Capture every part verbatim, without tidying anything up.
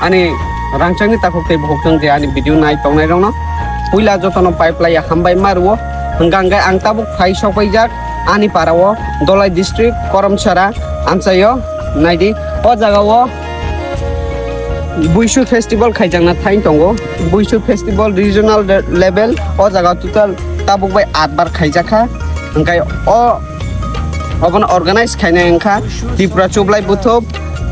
Ani rangchakni takhuk tei bukhuk chwng je ani video nai tongnai rokno puila jotono pai phlai ya hambai ma rwo. Hwnkha hwnkhe ang tabuk phai sokpaijak ani para o Dholai district Koromsara amchaio. Naidi o jaga o Buisu festival khaijakna thain tongo. Buisu festival regional de-, level o jaga total tabuk bai atbar khaijakha. Hwnkhe o, obono organize khainai wngkha Tripura Chublai Buthuk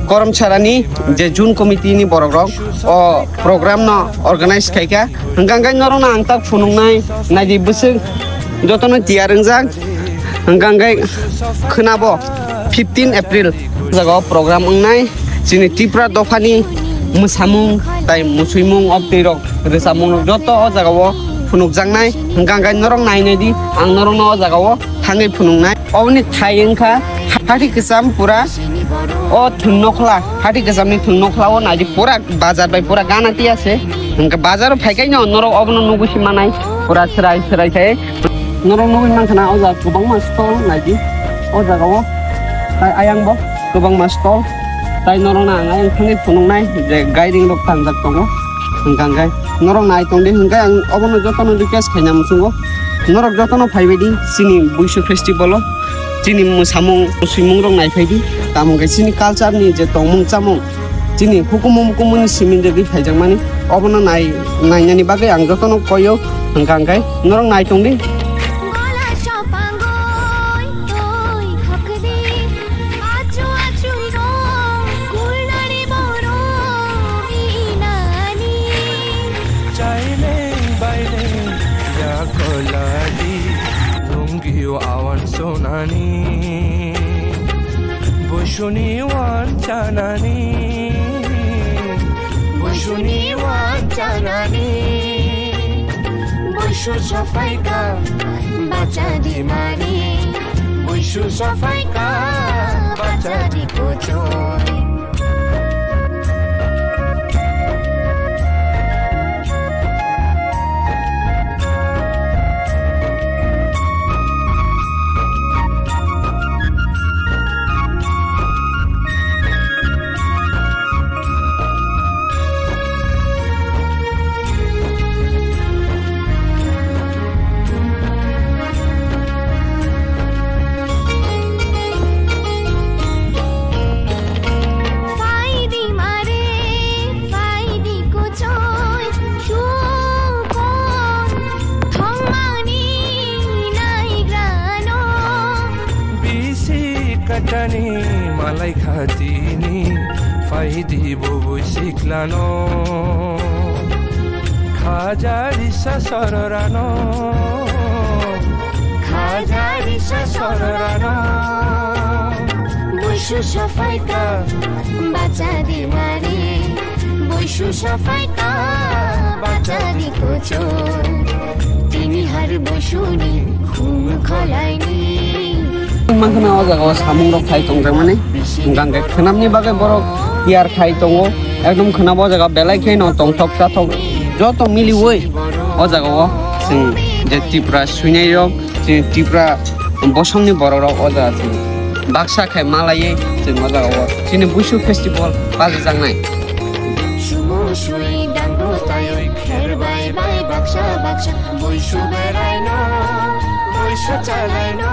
Koromsarani je June committee ni borok rok o program no organize khaikha. Hwnkha hwnkhe norokno ang tak phunuknai, naidi bwswk jotono tiyar wngjak. Hwnkha hwnkhe khwnabo fifteen April jaga o program wngnai. Chini Tripura dophani mwsamung tai mwswimung, obtwi rok, rwchapmung rok joto o jaga o phunukjaknai. Hwnkha hwnkhe norok nainai di, ang norokno o jaga o thangwi phunuknai. Oboni thai wngkha hati kwcham pura o thwng nokhla, hati kwchamni thwng nokhla o naidi pura bazar bai pura gana tiya se. Hwnkhe bazar o phaikai no norok obono nugwi si manai pura swrai swrai khai. Norok nugwi mankha na o jaga kwbangma stall naidi o jaga o. Tai ayang bo kwbangma stall. Tai norok no ang ayang thangwi phunuknai je gairing rok tangjak tongo. Hwnkha hwnkhe norok nai tong di, hwnkhe ang obono jotono request khaina muchungo. Norok jotono phaibai di chini Buisu festival o, chini mwsamung, swimung rok naiphai di. Tamo hwnkhe chini culture ni je tongmung chamung, chini hukumu mukumu ni simin jagwi phaijakmani, obono nai, nainani bagwi ang jotono koyo. Hwnkha hwnkhe norok nai tong di. Chaineng baineng yakoladi lungio awan sonani. Buisuni wanchanani, Buisuni wanchanani. Buisu sophaikha bachadi mani, Buisu sophaikha bachadi kuchuk. Phaidi mare, phaidi kuchoi, sukon thongmani naigrano. Bisi katani malai khatini, phaidi bubui siklano. Khajari sasororano, khajari sasororano. Buisu sophaikha bachadi mari, Buisu sophaikha bachadi kuchuk. Tini har Buisuni khum kholaini. Mankha na o jaga o samung rok khai tongjakmani. Hwnkha hwnkhe khwnamni bagwi borok tiyar khai tongo. Ekdom khwnabo o jaga belai kheno tongthok chathok joto miliwi o jaga o chwng je Tripura swinai rok, chini Tripura bosongni borok rok o jaga chwng baksa khai malaiwi chwng o jaga o chini Buisu festival pajajaknai. Sumo sui dangbo tayoi kher bai bai baksa baksa Buisu beraino, Buisu chalaino.